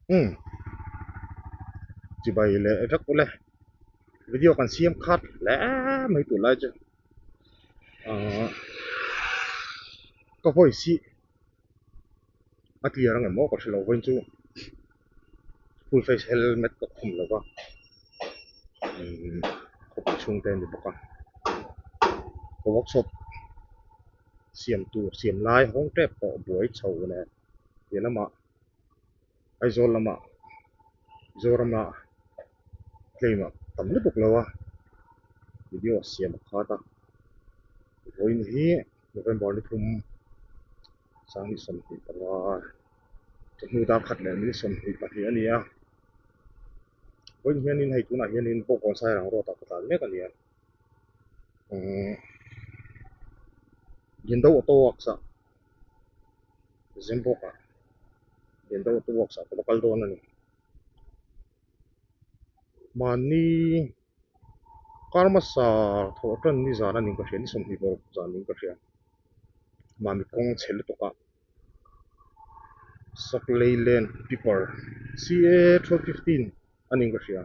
Umm chibai leh vek ule video kan siam khat hle mai tur lai chu ahh ka voice hi a clear ang em aw ka hre lo vawiin chu full face helmet ka khum lo va umm khawpui chhung te a ni bawk a ka workshop siam tur siam lai hawng tep pawh buai chho leh ti lamah. Aizawl lamah Mizoram ah claim ah tam lutuk lo a video siam a khat a vawiin hi November ni thum sanghnih 25 chawhnu dar khat leh minute 22 a ni a vawiin hianin hei tunah hianin Bawngkawn Sairang road ah ka tlan mek a ni a umm Liando Auto Works ah. Zembawk ah Liando Auto Works ah ka va kal dawn a ni. Mahni kar hmasa thawh tan ni zan a ni ka hria ni 20 bawk zan niin ka hria. Mahni kawng chhe lutuk a Saklei Lane Tipper CA 1215 a niin ka hria.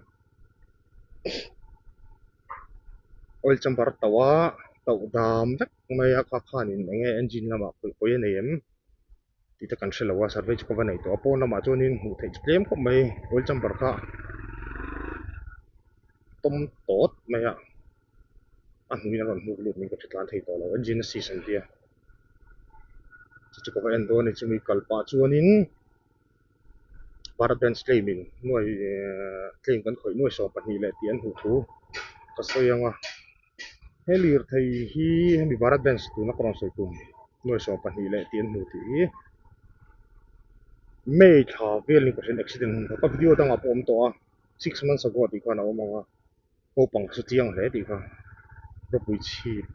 Oil chamber tauh a tauh dam vek. Mai a kha khanin eng nge engine lamah khawih pawi a nei em tih te kan hre lo a survey chu ka va nei tawh a pawn lamah chuanin hmuh theih chu tlem khawp mai oil chamber kha tawm tawt mai a a hnuiin a rawn hnuk lut niin ka hre tlan thei tawh lo engine a sis an tia chu chu ka va en dawn a ni chumi kal pah chuanin Bharat Benz claim in nuai claim kan khawih nuai 12 leh tih an hmuh thu ka sawi ang a. He lirthei hi hemi Bharat Benz tuna ka rawn sawi tum nuai 12 leh tih an hmu tih hi May thla vel ni ka hriat accident hun kha ka video dangah pawh a awm tawh a six months ago tih khan a awm ang a naupang su chiang hle tih kha ropui chhip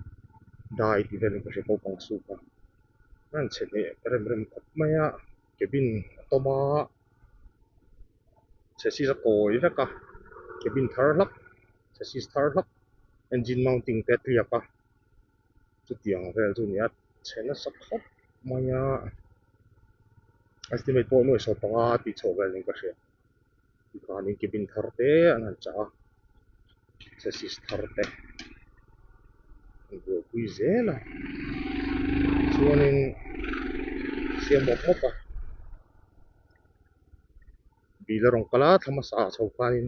dai tih vel in ka hria naupang su kha a han chhe hneh rem rem khawp mai a cabin a tawm a chassis a kawi vek a cabin thar hlak chassis thar hlak. Engine mounting te a tliak a chutiang vel chu a ni a chhe nasa khawp mai a estimate pawh nuai 15 tih chhoh vel niin ka hria tikhanin cabin thar te an han chah a chassis thar te an buaipui zel a chuanin siam mawp mawp a bil a rawn kal a thla hmasa ah chho khanin.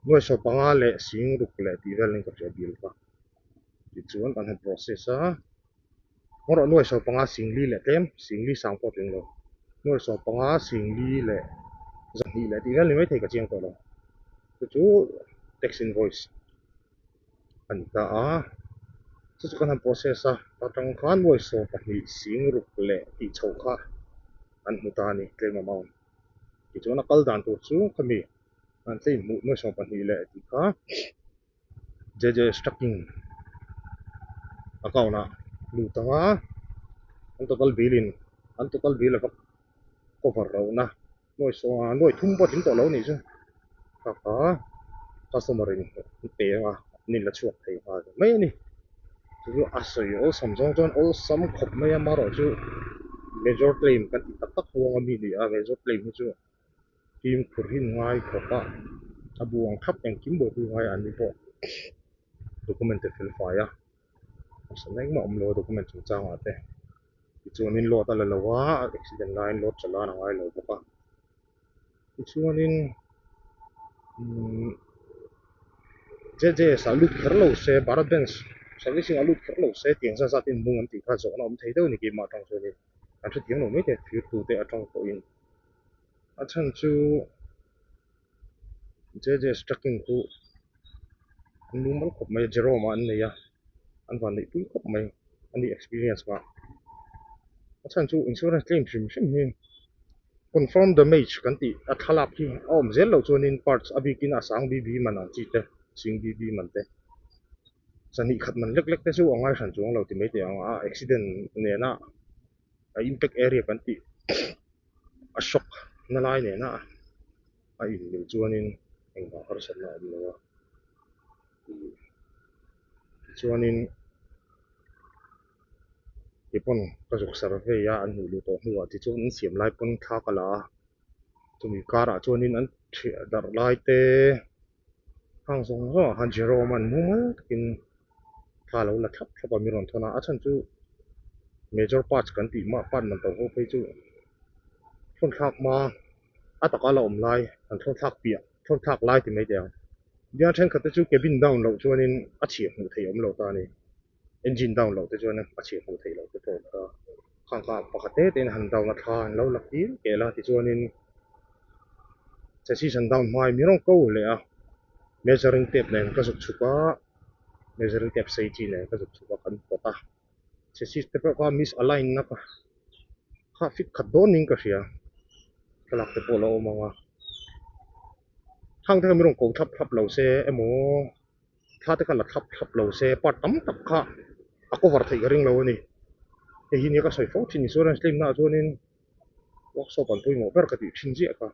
Nuai 15 leh sing ruk leh tih vel in ka hria bill kha tichuan kan han process a erawh nuai 15 sing li leh tlem sing li sang pawh a tling lo nuai 15 sing li leh 200 leh tih vel ni maithei ka chiang tawh lo chu chu tax invoice a ni ta a chu chu kan han process a atang khan nuai 12 sing ruk leh tih chhoh kha an hmu ta a ni claim amount. Tichuan a kal dan tur chu khami an tlei hmuh nuai 12 leh tih kha JJ trucking account ah lut ang a an total bill in an total bill a va cover loh na nuai sawm nuai thum pawh a tling tawh lo a nih chu kha kha customer in an pe ang a an in la chhuak thei nghal mai a ni. Chu chu a sawi awlsam zawng chuan awlsam khawp mai a amaherawhchu major claim kan tih tak tak huang a mi ni a major claim hi chu fimkhur hi ngai khawp a a bu ang thap engkim buaipui ngai an ni pawh document te fel fai a harsatna engmah a awm lo a document chungchang ah te tichuanin load a la lo a accident laiin load chalan a ngai lo bawk a tichuanin umm. JJS ah lut kher lo se Bharat Benz servicing ah lut kher lo se tiang zat zat in mung an tih kha zawhna awm thei deuh a ni keimah atang chuanin an hrethiam lo mai thei thir tu te atang pawhin a chhan chu JJS trucking chu an mumal khawp mai a Jerome ah an nei a an van neih pui khawp mai a ni experience nghah a chhan chu insurance claim hrim hrim hi. Confirm damage kan tih a thlalak hi a awm zel loh chuanin parts a bikin a sang BB man ang chi te, sing BB man te, zahnih khat man lek lek te chu a ngai hran chuang lo ti mai teh ang a, accident nena a impact area kan tih a shock na lai nena a inmil chuanin engvang harsatna a awm lo a tichuanin. Kei pawn ka zuk survey a an hmuh luh tawh hnuah tichuan an siam lai pawn thla ka la a. Chumi karah chuanin an thiah darh lai te hang zawng zawng ah khan Jerome an mumal takin thla lo la thlap thlap a mi rawn thawn a, a chhan chu major parts kan tih mah part man to ho phei chu thawn thlak hma a taka la awm lai an thawn thlak piah thawn thlak lai ti mai teh ang. Biang thenkhat te chu cabin down loh chuanin a chhiah hmuh theih awm lo ta a ni. Engine down loh te chuan a chhiah hmuh theih loh te pawh a awm ta. Khang kha pakhat te te in han down a thla an lo la kir kel a tichuanin chassis an down hmai mi rawng ko leh a measuring tape nen ka zuk chhuk a measuring tape sei chi nen ka zuk chhuk a kan pawt a chassis te pawh kha misalign na kha fit khat dawn niin ka hria thlalak te pawh a la awm ang a khang te kha mi rawn ko thlap thlap lo se emaw. Thla te kha la thlap thlap lo se part tam tak kha a cover theih ka ring lo a ni. Hei hi nia ka sawi fo thin insurance claim naah chuanin workshop an pawimawh ber ka tih thin ziah kha.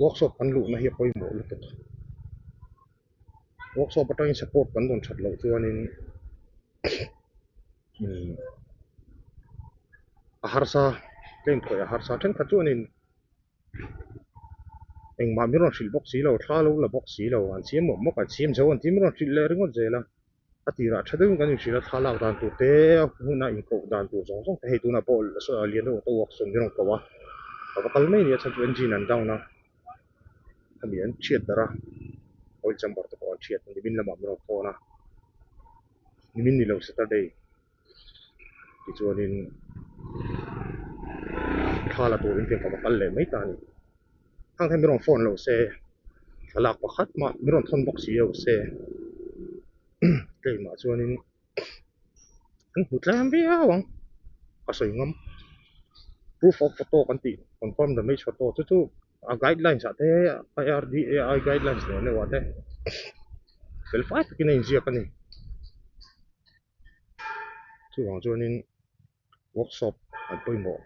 Workshop kan luhna hi a pawimawh lutuk. Workshop atangin support kan rawn that loh chuanin umm a harsa claim khawih a harsa thenkhat chuanin. Engmah min rawn hrilh bawk si lo, thla lo la bawk si lo, an siam mawp mawp, an siam zo an tih min rawn hrilh leh ringawt zel a. A tirah tha deuhin kan inhrilh a, thla lak dan tur te, a huna inkoh dan tur zawng zawng te hei tunah pawh lian deuh auto works chuan min rawn ko a, a va kal mai a ni a chhan chu engine an down a, hemi an chhiat darh a, oil chamber te pawh an chhiat a, nimin lamah min rawn phone a, nimin ni lo Saturday. Tichuanin thla la turin te ka va kal leh mai ta a ni. Khang hian min rawn phone lo se, thlalak pakhat mah min rawn thawn bawk si lo se keimah chuanin an hmu tlem viau ang ka sawi ngam. Proof of photo kan tih confirm damage photo chu chu a guidelines ah te IRDAI guidelines leh neuh ah te fel fai takin a inziak a ni. Chuvang chuanin workshop an pawimawh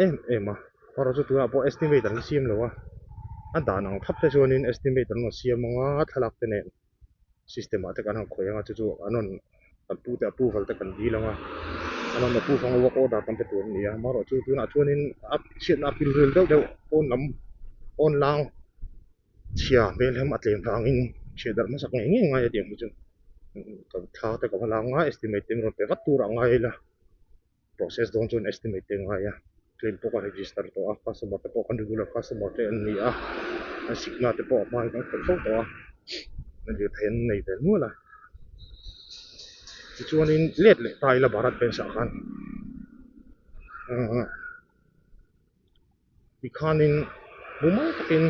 em em a erawh chu tunah pawh estimate an la siam lo a a dan ang thlap te chuanin estimate an rawn siam ang a thlalak te nen system ah te kan han khawih ang a chu chu an rawn kan pu te approval te kan dil ang a an rawn approve ang a work order kan pe tur a ni a amaherawhchu tunah chuanin a chhiatna a pilril deuh deuh pawn lam pawn lang chhia hmel hem a tlem vangin chhia darh hmasak ngei ngei ngai a tih ang hi chu ka thla te ka va la anga estimate te min rawn pe vat tur a ngai ila process dawn chuan estimate te a ngai a claim pawh ka register tawh a customer te pawh kan regular customer te an ni a an sikna te pawh a hmain kan khawih fo tawh a an lirthei an nei ve nual a tichuanin let leh ta ila bharat bench ah khan ahh. Tikhanin mumal takin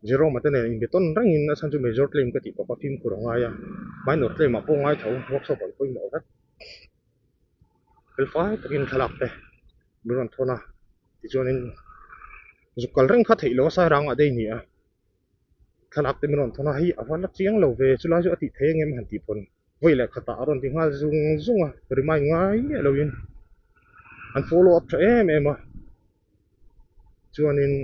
Jerome-a te nen inbe tawn rengin a chhan chu major claim ka tih tawp a fimkhur a ngai a, minor claim ah pawh ngai tho workshop an pawimawh vek. Fel fai takin thlalak te min rawn thawn a, tichuanin zuk kal reng kha theih loh a sairangah daih a ni a, thlalak te min rawn thawn a, hei a va la chiang lo ve chulai chu a tih theih ang em han tih pawn. Vawi leh khatah a rawn ti nghal zung zung a, remind ngai miah loin an follow up tha em em a, chuanin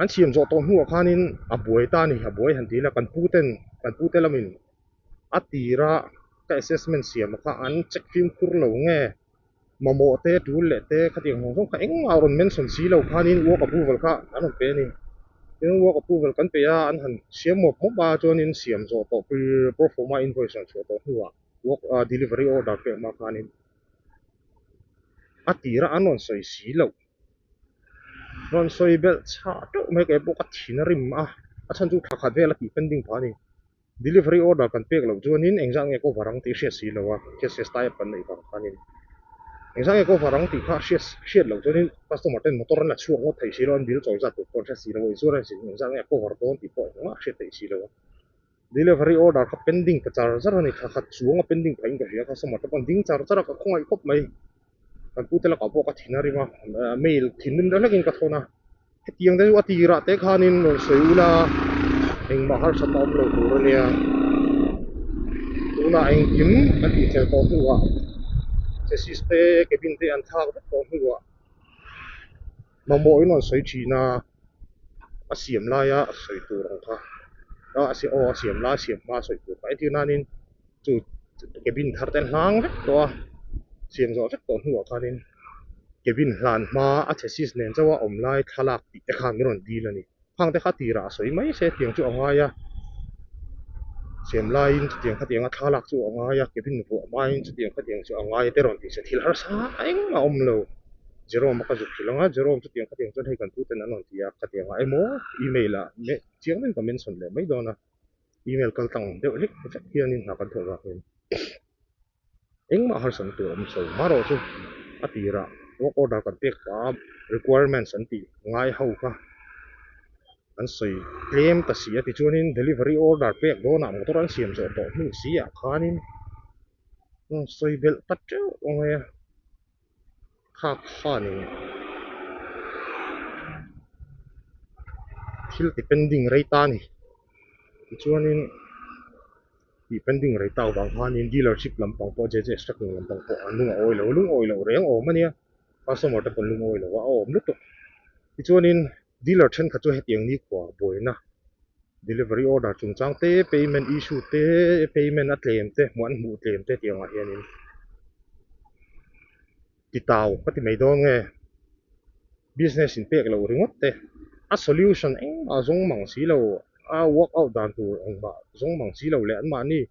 an siam zawh tawh hnuah khanin a buai ta a ni, a buai han ti ila kan pu ten kan pu te lamin a tira ka assessment siam kha an check fimkhur lo nge mamawh te tul leh te khatiang zawng zawng kha engmah a rawn mention si lo khanin work approval kha an rawn pe a ni. Tin work approval kan pe a an han siam mawp mawp a chuanin siam zawh tawh proforma invoice rawn chhuah tawh hnuah work delivery order pek hma khanin a tira an rawn sawi si loh. Rawn sawi belh chhah teuh mai kei pawh ka thin a rim a, a chhan chu thla khat vel a tih pending phah a ni. Delivery order kan pek loh chuanin engzah nge cover ang tih hriat si lo a, cases type kan neih vang khanin engzah nge cover ang tih kha hriat hriat loh chuanin customer ten motor an la chhuak ngawt thei si lo, an bill chawi zat tur pawh an hre si lo a, insurance in engzah nge a cover dawn tih pawh engmah hriat theih si lo a. Delivery order kha pending ta char char a ni, thla khat chuang a pending phahin ka hria, customer te pawh an ding char char a, ka khawngaih khawp mai. Kan pute lakah pawh ka thin a rim a, mail thinrim deuh hlekin ka thawn a. Hetiang te chu a tirah te khanin rawn sawi ula engmah harsatna awm lo tur a nia. Tunah engkim kan tihfel tawh hnuah chassis te cabin te an thlak vek tawh hnuah mamawhin rawn sawi thin a, a siam laia sawi tur ang kha aw a siam lai a siam hma sawi tur kha entir nanin chu cabin thar te an hlang vek tawh a, siam zawh vek tawh hnuah khanin. Cabin hlan hma a chassis nen chauh a awm lai thlalak tih te khan min rawn dil a ni. Khang te kha tirah a sawi mai se tiang chu a ngai a, siam laiin chutiang khatiang a thlalak chu a ngai a, cabin vuah hmain chutiang khatiang chu a ngai a te rawn ti se thil harsa engmah a awm lo. Jerome a ka zuk hrilh ang a, Jerome chutiang khatiang chuan hei kan pu ten an rawn ti a, khatiang ah emaw email ah chiang deuhin ka mention leh mai dawn a, email kal tlang deuh hlek vek hianin hna kan thawh vang hian. Engmah harsatna tur a awm chho marawh chu a tirah work order kan pek pah a requirements an tih ngai ho kha an sawi tlem ta si a tichuanin delivery order pek dawnah motor an siam zawh tawh hnu si ah khanin sawi belh ta teuh ang e kha khanin thil ti pending rei ta a ni tichuanin. Tih pending rei tak vang khanin dealership lampang pawh JJS trucking lampang pawh an lung a awi lo lungawi loh reng awm a nia customer te pawh an lungawi lo a a awm lutuk tichuanin dealer thenkhat chu hetiang nikhua buaina delivery order chungchang te payment issue te payment a tlem te hmuh an hmuh tlem te tih angah hianin titau ka ti mai dawn nge business in pek loh ringawt te a solution engmah zawng mang si lo. A work out dan tur engmah zawng mang si lo leh anmahni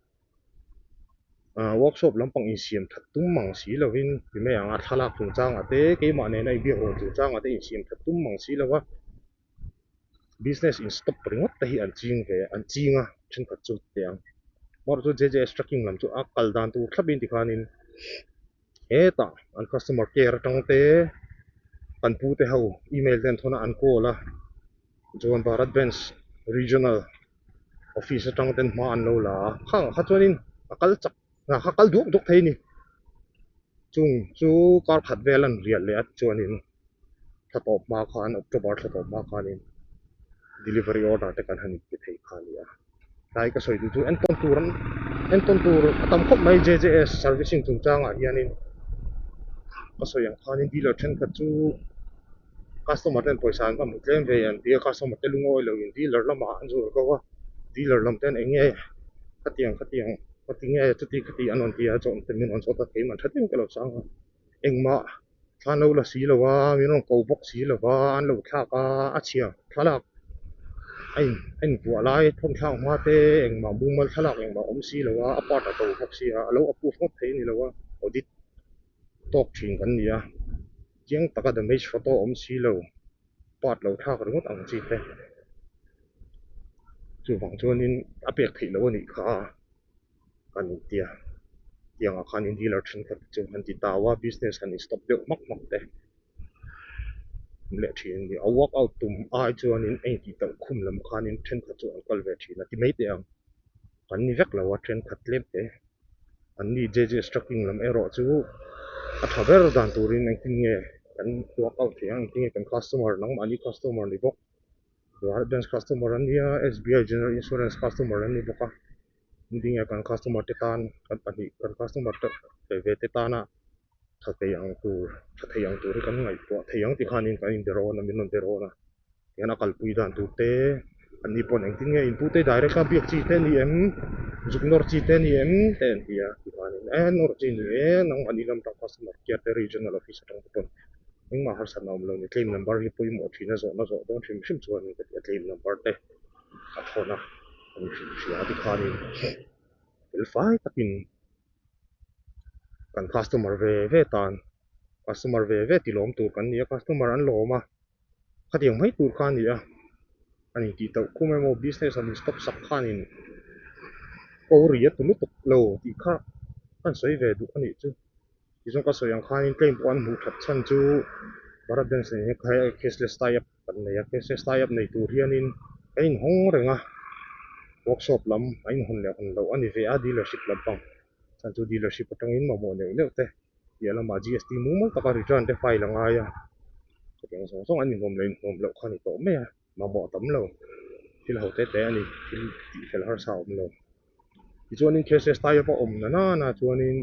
ah workshop lampang insiam that tum mang si lovin ti mai ang a thlalak chungchangah te keimah nena inbiak rawn chungchangah te insiam that tum mang si lova business in stop ringawt te hi an ching ve an ching a thenkhat chu teh ang amaherawhchu chu J J S trucking lam chu a kal dan tur thlapin tikhanin hetah an customer care atang te an pute ho email te an thawn a an call a. Chuan Bharat Benz Regional Office atang ten hma an lo la a, khangah kha chuanin a kal chak a kha kal duak duak thei a ni. Chung chu kar khat vel an riah leh a tichuanin thla tawp hma khan October thla tawp hma khanin delivery order te kan han inpe thei kha a ni a. Tlai ka sawi duh chu entawn tur an entawn tur a tam khawp mai J J S servicing chungchangah hianin ka sawi ang khanin dealer thenkhat chu customer ten pawisa an va hmu tlem ve an ti a customer te lungawi lo in dealer lamah an zual ko a dealer lam ten eng nge khatiang khatiang khati nge chuti khati an rawn ti a chawhmeh te min rawn zawt a keimah tha deuhin ka lo chang a engmah thla an lo la si lo a min rawn ko bawk si lo va an lo thlak a a chhia thlalak a in a invuah lai thawmthlak hma te engmah mumal thlalak engmah a awm si lo a a part a to bawk si a a lo approve ngawt thei a ni lo a audit tawk thin kan ni a chiang taka damage photo a awm si lo part lo thlak ringawt ang chi te chuvang chuanin a pek theih loh a nih kha. Kan intia tiangah khan in dealer thenkhat te chu an ti tau a business han in stop deuh hmak hmak te awm leh thin a ni a work out tum ai chuanin a intih tauh khum lam khanin thenkhat chu an kal ve thin a ti mai teh ang kan ni vek lo a thenkhat tlem te an ni J J trucking lam erawh chu a tha ber dan turin engtin nge kan work out theih ang engtin nge kan customer nangmahni customer ni bawk Bharat Benz customer an nia S B I general insurance customer an ni bawk a. Ding a kan customer te tan kan pahnih kan customer te ve ve te tana tha thei ang tur tha thei ang tur hi kan ngaihtuah thei ang tih khanin kan inbe rawn a min rawn be rawn a tihian a kalpui dan tur te an ni paw'n engtin nge inpu te direct a biak chi te a ni em zuk nawr chi te a ni em te an ti a tikhanin e nawr chi ni e nangmahni lam tang customer care te regional office atang te paw'n engmah harsatna awm lo ni claim number hi pawimawh thin a zawhna zawh dawn hrim hrim chuan ka ti a claim number te. a thawn a an hrilh hria tikhanin fel fai takin kan customer ve ve tan customer ve ve ti lawm tur kan ni a customer an lawm a khatiang mai tur kha a ni a a ni tih tauh khum emaw business an stop sak khanin ko ri a tu lutuk lo tih kha an sawi ve duh a nih chu. Tichuan ka sawi ang khanin claim pawh an hmuh that chhan chu Bharat Benz nen hian cashless tie up kan nei a, cashless tie up nei tur hianin ka inhawng reng a, workshop lam a inhawn leh hawn loh a ni ve a dealership lampang chhan chu dealership atangin mamawh neuh neuh te piah lamah G S T mumal taka return te file a ngai a, chutiang zawng zawng an inhawm leh inhawm loh kha a ni tawh mai a, mamawh a tam lo, thil ho te te a ni, thil tihfel harsa a awm lo. Tichuanin cashless tie up a awm na nana chuanin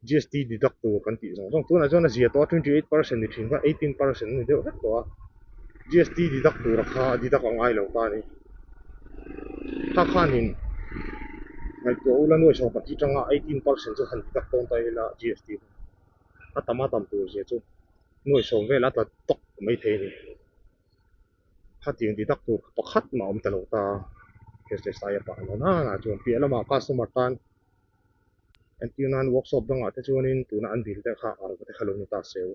G S T deduct tur kan tih zawng zawng tunah chuan a zia tawh a 28% ni thin kha 18% a ni deuh vek tawh a G S T deduct tura kha a deduct a ngai lo ta a ni kha khanin ngaihtuah ula nuai sawm pahnih atanga 18% chu han deduct dawn ta ila G S T a tam a tam tur zia chu. Nuai sawm vel a tla tawk mai thei a ni. Khatiang deduct tur pakhat mah a awm ta lo ta a, cashless aia pah na na chuan piah lamah customer tan entir nan workshop dangah te chuanin tuna an bill te kha arva te kha lo ni ta se u.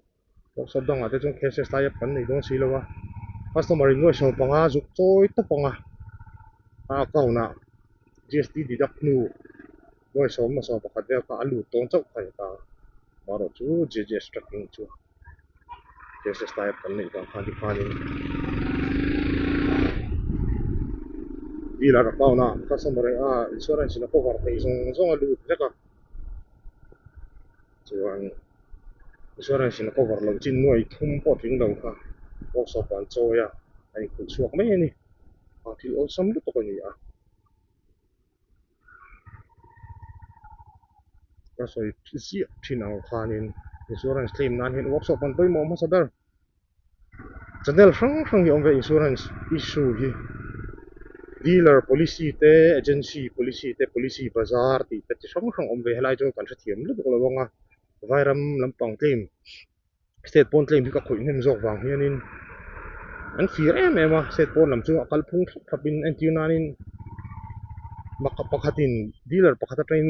Workshop dangah te chuan cashless aia kan nei dawn si lo a, customer in nuai sawm panga zuk chawi tawp ang a, a account ah GST deduct hnu nuai sawm a sawm pakhat vel kha a lut dawn chauh kha a ni ta a, amaherawhchu JJS tracking chu. Cashless type kan neih vang khan tikhanin dealer account ah customer a insurance in a cover theih zawng zawng a lut vek a chuan insurance in a cover loh chin nuai thum pawh tling lo kha workshop ah an chawi a a inkhulh chhuak mai a ni a thil awlsam lutuk a ni a. Ka sawi ziah thin ang khanin insurance claim nan hian workshop an pawimawh hmasa ber. Channel hrang hrang hi a awm ve insurance issue hi dealer policy te agency policy te policy bazar tih te chi hrang hrang a awm ve helai chu kan hrethiam lutuk lo ang a vairam lampang claim state pawn claim hi ka khawih hnem zawk vang hianin an fir em em a state pawn lam chu a kal phung thlap thlap in entir nanin pakhatin dealer pakhat atangin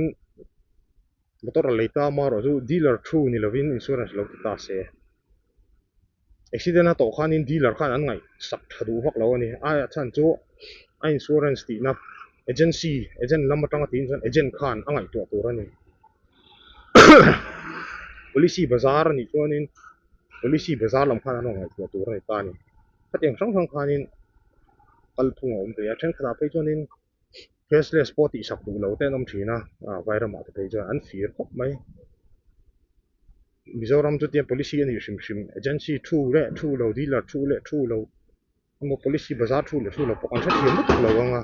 motor a lei ta a amaherawhchu dealer thu ni lovin insurance lo ti ta se accident a tawh khanin dealer khan an ngaihsak tha duh vak lo a ni aia chhan chu a insurance tihna agency agent lam atanga tiin chuan agent khan a ngaihtuah tur a ni. Policy bazar a nih chuanin policy bazar lam khan an rawn ngaihtuah tur a ni ta a ni. Khatiang hrang hrang khanin kalphung a awm ve a, thenkhatah phei chuanin cashless pawh tihsak duh lo te an awm thin a, ah vairamah te phei chuan an fir khawp mai. Mizoram chu tiang policy a nih hrim hrim agency thu leh thu lo dealer thu leh thu lo emaw policy bazar thu leh thu lo pawh kan hrethiam lutuk lo ang a,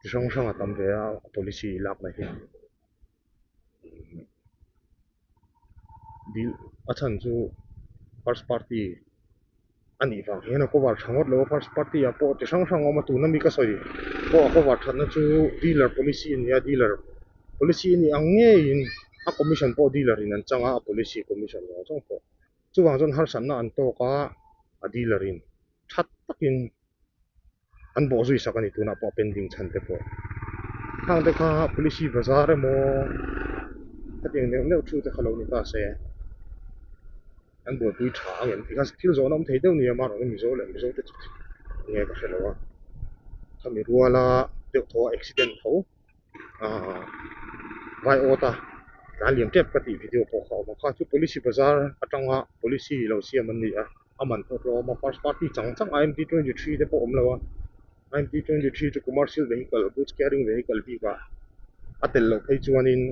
chi hrang hrang a tam ve a policy lakna hi. Dil a chhan chu first party a nih vang hian a cover tha ngawt lo a first party ah pawh ti hrang hrang a awm a tuna mi ka sawi pawh a cover thatna chu dealer policy a ni a dealer policy a nih ang ngeiin a commission pawh dealer in an chang a a policy commission zawng zawng pawh chuvang chuan harsatna an tawk a a dealer in that takin. An bawh zui sak a ni tunah pawh a pending chhan te pawh khang te kha policy bazar emaw hetiang neuh neuh thu te kha lo ni ta se an buaipui tha ang em tih kha thil zawhna awm thei deuh nia amaherawhchu mizo leh mizo te chu enge ka hre lo a khami ruala deuh thaw a accident tho ahh vai awt a tlan liam tep ka tih video pawh kha a awm a kha chu policy bazar atanga policy lo siam an ni a. A man pawh tlawm a, first party chang chang IMT 23 te pawh awm lo a, IMT 23 chu commercial vehicle, goods carrying vehicle bik ah a tel loh phei chuanin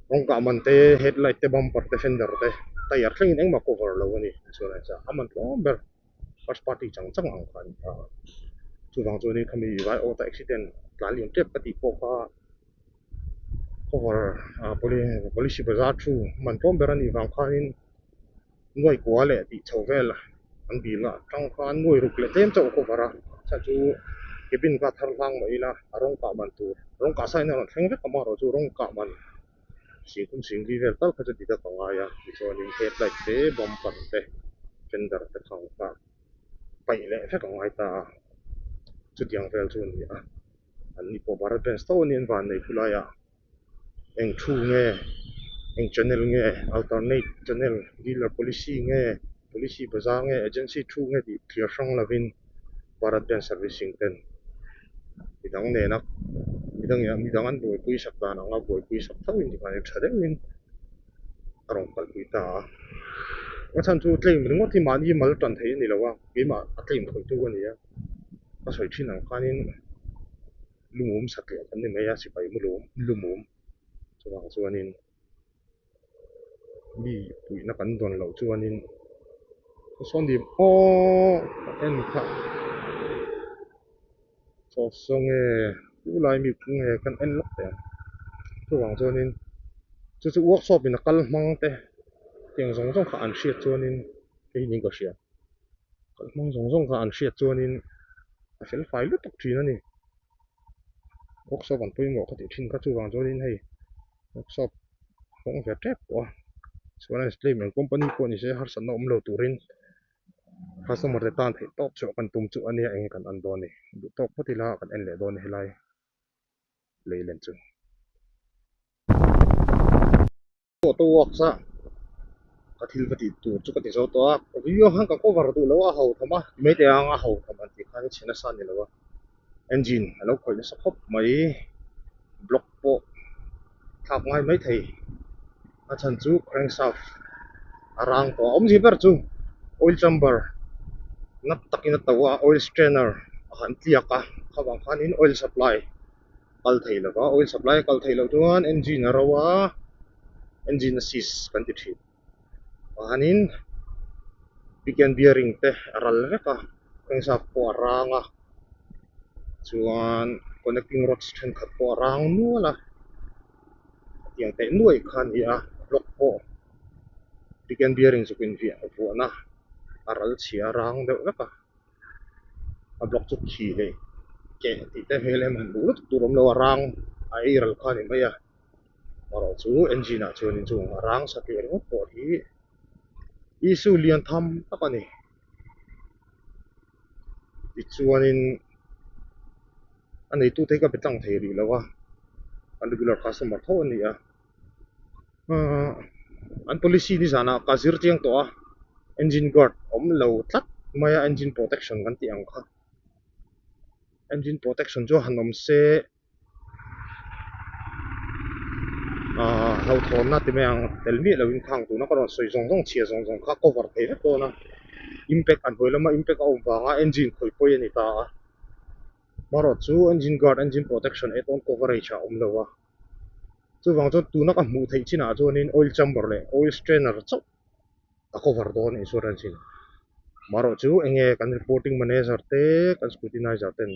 rawng kah man te, headlight te, bumper te, fender te, tyre thlengin engmah cover lo a ni insurance ah a man tlawm ber first party chang chang ang kha a ni ta a, chuvang chuanin khami vai awta accident tlan liam tep ka tih pawh kha cover ah policy bazar thu man tlawm ber a nih vang khanin. Nuai kua leh tih chho vel an dil a tang khan nuai ruk leh tlem chauh a cover a chhan chu cabin kha thar hlang mai ila a rawng kah man tur rawng kah sain a rawn thleng vek amaherawh chu rawng kah man singkhum singli vel tal kha chu ti tak a ngai a tichuanin headlight te bumper te fender te kha ang kha paih leh vek a ngai ta a chutiang vel chu a ni a an ni pawh Bharat Benz tho a ni an vannei khulaiah. Eng thu nge eng channel nge alternate channel dealer policy nge policy bazar nge agency thu nge tih thlir hrang lovin Bharat Bank servicing ten midang nena midang midang an buaipui sak dan anga buaipui sak tho in tikhan tha deuhin a rawn kalpui ta a a chhan chu claim ringawt hi mahni mal tan theih a ni lo a keimah a claim khawihtu a ni a ka sawi thin ang khanin. Lumum satliah kan ni mai a sipai mu lum lumum chuvang chuanin mi puihna kan dawn loh chuanin saw ni aw ka en kha saw saw nge u lai mi kung nge kan en lawk teh ang chuvang chuanin chu chu workshop in a kal hmang te tiang zawng zawng kha an hriat chuanin hei niin ka hria. Kalhmang zawng zawng kha an hriat chuanin a fel fai lutuk thin a ni. Workshop an pawimawh ka tih thin kha chuvang chuanin hei workshop hawng ve tep pawh a. Insurance claim eng company pawh ni se harsatna awm lo turin customer te tan theih tawp chhuah kan tum chu a nia eng kan an dawn a ni. Duh tawk phawt ila kan en leh dawn a ni helai lei len chu. Auto works a ka thil va tih tur chu ka ti zo tawh a video khan ka cover duh lo a a ho tham a ti mai teh ang a ho tham an tih khan chhe nasa a ni lo a engine a lo khawih nasa khawp mai block pawh thlak ngai mai thei a chhan chu crankshaft a rang tawh a awmzia ber chu oil chamber nat takin a to a oil strainer a han tliak a khavang khanin oil supply. kal thei lo va oil supply a kal theih loh chuan engine a ro a engine a seize kan ti thin chuanin pick and bearing te a ral vek a crankshaft pawh a rang a chuan connecting rods thenkhat pawh a rang nual a tiang teh nuaih kha a ni a block pawh pick and bearing zuk inviah vuahna a ral chhia a rang deuh vek a. A block chu khi leh keh tih te hmel em han duh lutuk tur awm lo a rang a ei ral kha a ni mai a erawh chu engine ah chuanin chung a rang satliah ringawt pawh hi issue lian tham tak a ni tichuanin a neitute hi ka be tlang thei rih lo a an regular customer tho a ni a. Ahh an policy ni zanah ka zir chiang tawh a engine guard awm lo tlat mai a engine protection kan tih ang kha engine protection chu han awm se ahh hlauhthawnna ti mai ang tel miah lovin khang tuna ka rawn sawi zawng zawng chhia zawng zawng kha cover thei vek dawn a impact an hnuai lama impact a awm vanga engine khawih pawi a ni ta a marawh chu engine guard engine protection add on coverage ah a awm lo a. Chuvang chuan tuna ka hmuh theih chinah chuanin oil chamber leh oil strainer chauh a cover dawn insurance in. Marawh chu enge kan reporting manager te kan scrutinizer ten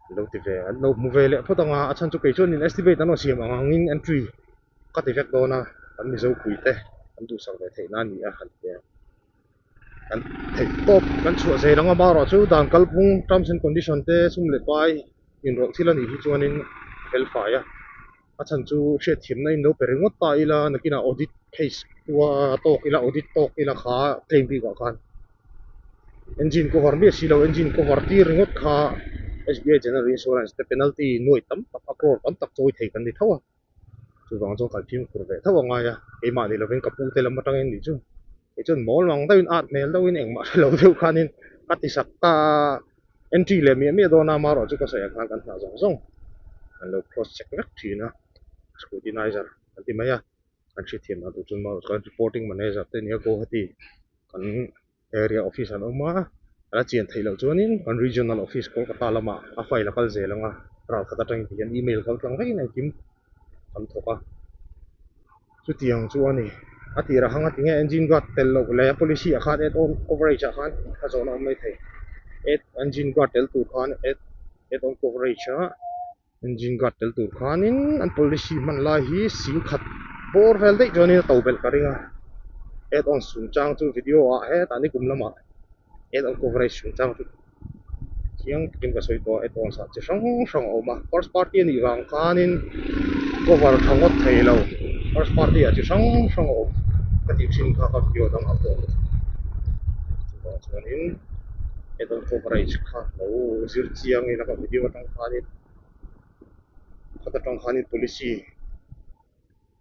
an lo ti ve an lo hmu ve leh phawt ang a, a chhan chu kei chuanin estimate an rawn siam ang angin entry ka ti vek dawn a, kan Mizo pui te an duhsak ve theih nan a ni a han ti a. Kan theih tawp kan chhuah zel ang a marawh chu dan kalphung terms and condition te sum leh pai inrawlh thil a nih hi chuanin a fel fai a a chhan chu hriatthiamna in lo pe ringawt ta ila nakinah audit case tua tawk ila audit tawk ila kha claim bikah khan engine cover miah si lo engine cover tir ringawt kha S_B_I general insurance te penalty nuai tam tak a crore tam tak chawi thei kan ni tho a. Chuvang chuan kal fimkhur ve tho a ngai a, keimah ni lovin ka pute lam atangin nih chu kei chuan mawl mang deuhin at hmel deuhin engmah hre lo deuh khanin ka ti sak ta a, entry leh miah miah dawn a amaherawhchu ka sawi ang khan kan hnah zawng zawng an lo cross check vek thin a, scrutinizer an ti mai a, kan hriatthiam dan tur chuan amaherawhchu kan reporting manager te nia Guwahati kan area office an awm a, a la chian theih loh chuanin kan regional office Kolkata lamah a file a kal zel ang a, ral khat atangin ti hian email kal tlang vek in engkim kan thawk a, chutiang chu a ni. A tirah hang a ti nge engine guard tel loh leh a policy ah khan add on coverage ah khan a zawhna awm mai thei, add engine guard tel tur khan add add on coverage ah. Engine guard tel tur khanin an policy hman lai hi singkhat bawr vel daih chuanin a to belh ka ring a add on chungchang chu video ah hetah ni kum lamah add on coverage chungchang chu chiang takin ka sawi tawh a add on ah chi hrang hrang a awm a first party a nih vang khanin cover tha ngawt thei lo first party ah chi hrang hrang a awm ka tih thin kha ka video dangah pawh chuvang chuanin. Add on coverage kha lo zir chiang ila ka video atang khanin khat atang khanin policy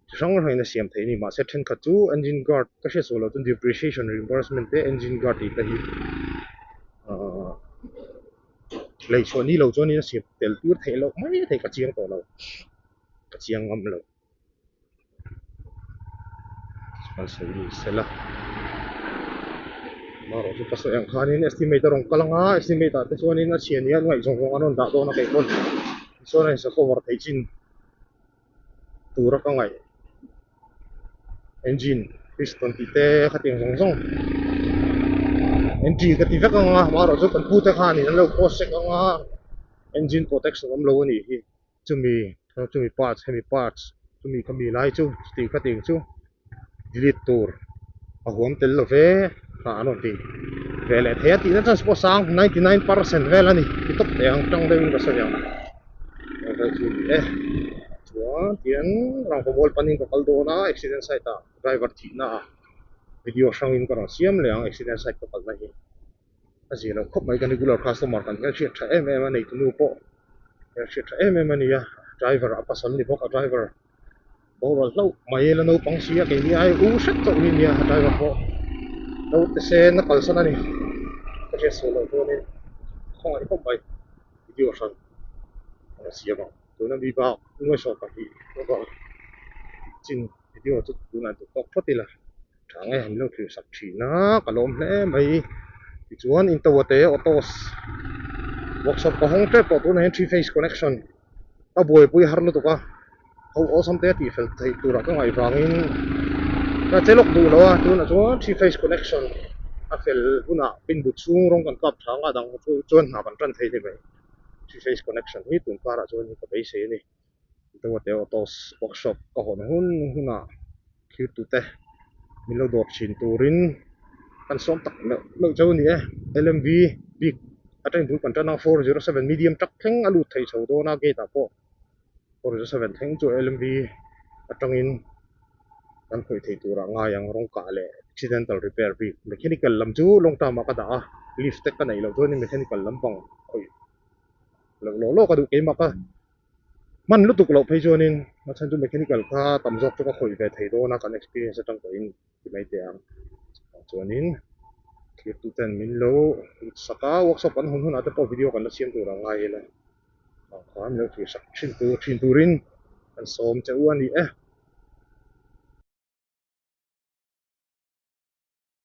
chi hrang hrangin a siam theih a ni mahse thenkhat chu engine guard ka hriat sual loh chuan depreciation reimbursement te engine guard tih te hi ahh lei chhuah ni lo chuanin a siam tel tir theih loh mai thei ka chiang tawh lo ka chiang ngam lo. Kan sawi ni sela amaherawh chu ka sawi ang khanin estimate a rawn kal ang a estimate ah te chuanin a chhiah nia an ngaih zawng zawng an rawn dah dawn a kei pawn insurance a cover theih chin tura ka ngaih engine piston tih te khatiang zawng zawng entry ka ti vek ang a amaherawh chu kan pute khanin an lo cross check ang a engine protection awm lo a nih hi. Chumi chumi parts hemi parts chumi ka mi lai chu tih kha tih chu delete tur a huam tel lo ve kha an rawn ti ve leh thei a tihna chance pawh sang 99 percent vel a ni ti tawp teh ang tang deuhin ka sawi ang chu ni e chuan. Chuan tian rangkawmual panin ka kal dawn a accident site ah driver thihna ah video hrangin ka rawn siam leh ang accident site ka kalna hi a zia lo khawp mai kan regular customer kan hian hriat tha em em a neitu nu pawh hian hriat tha em em a ni a driver a pasal ni bawk a driver boral hlauh mai la naupang si a keini ai u hret chauh hi nia a driver pawh naute sen a kalsan a ni ka hriat sual loh chuanin khawngaih khawp mai video hran a siam ang tuna mi bak nuaisawm pahnih over chin video chu tunah duh tawk phawt ila tha nge han lo thlir sak thin a ka lawm hle mai tichuan intoa te autos workshop ka hawng tep tawh tunah hian three phase connection ka buaipui har lutuk a ho awlsam te a tih fel theih turah ka ngaih vangin ka che lawk duh lo a tunah chuan three phase connection a fel hunah pinbu chhung rawng kan kap tha ang a dang chu chuan hna kan tan thei ni mai three phase connection hi tun karah chuan ka beisei a ni. Dawte autos workshop ka hawn hun hunah thlir tute min lo dawr thin turin kan sawm tak meuh meuh chauh a ni e. L_m_v bik atangin bul kan tan a 407 medium truck thleng a lut thei chho dawn a gate ah pawh 407 thleng chu L_m_v atangin kan khawih thei turah ngai ang rawng kah leh accidental repair bik mechanical lam chu long term ah ka dah a lift te ka neih loh chuanin mechanical lampang khawih loh lawh lawk a duh keimah ka. Hman lutuk loh phei chuanin a chhan chu mechanical kha tam zawk chu ka khawih ve thei dawn a kan experience atang pawhin ti mai teh ang. Chuanin thirtu ten min lo sak a workshop an hun hunah te pawh video kan la siam tur ang ngai ila khan min lo thlir sak thin tur thin turin kan sawm che u a ni e.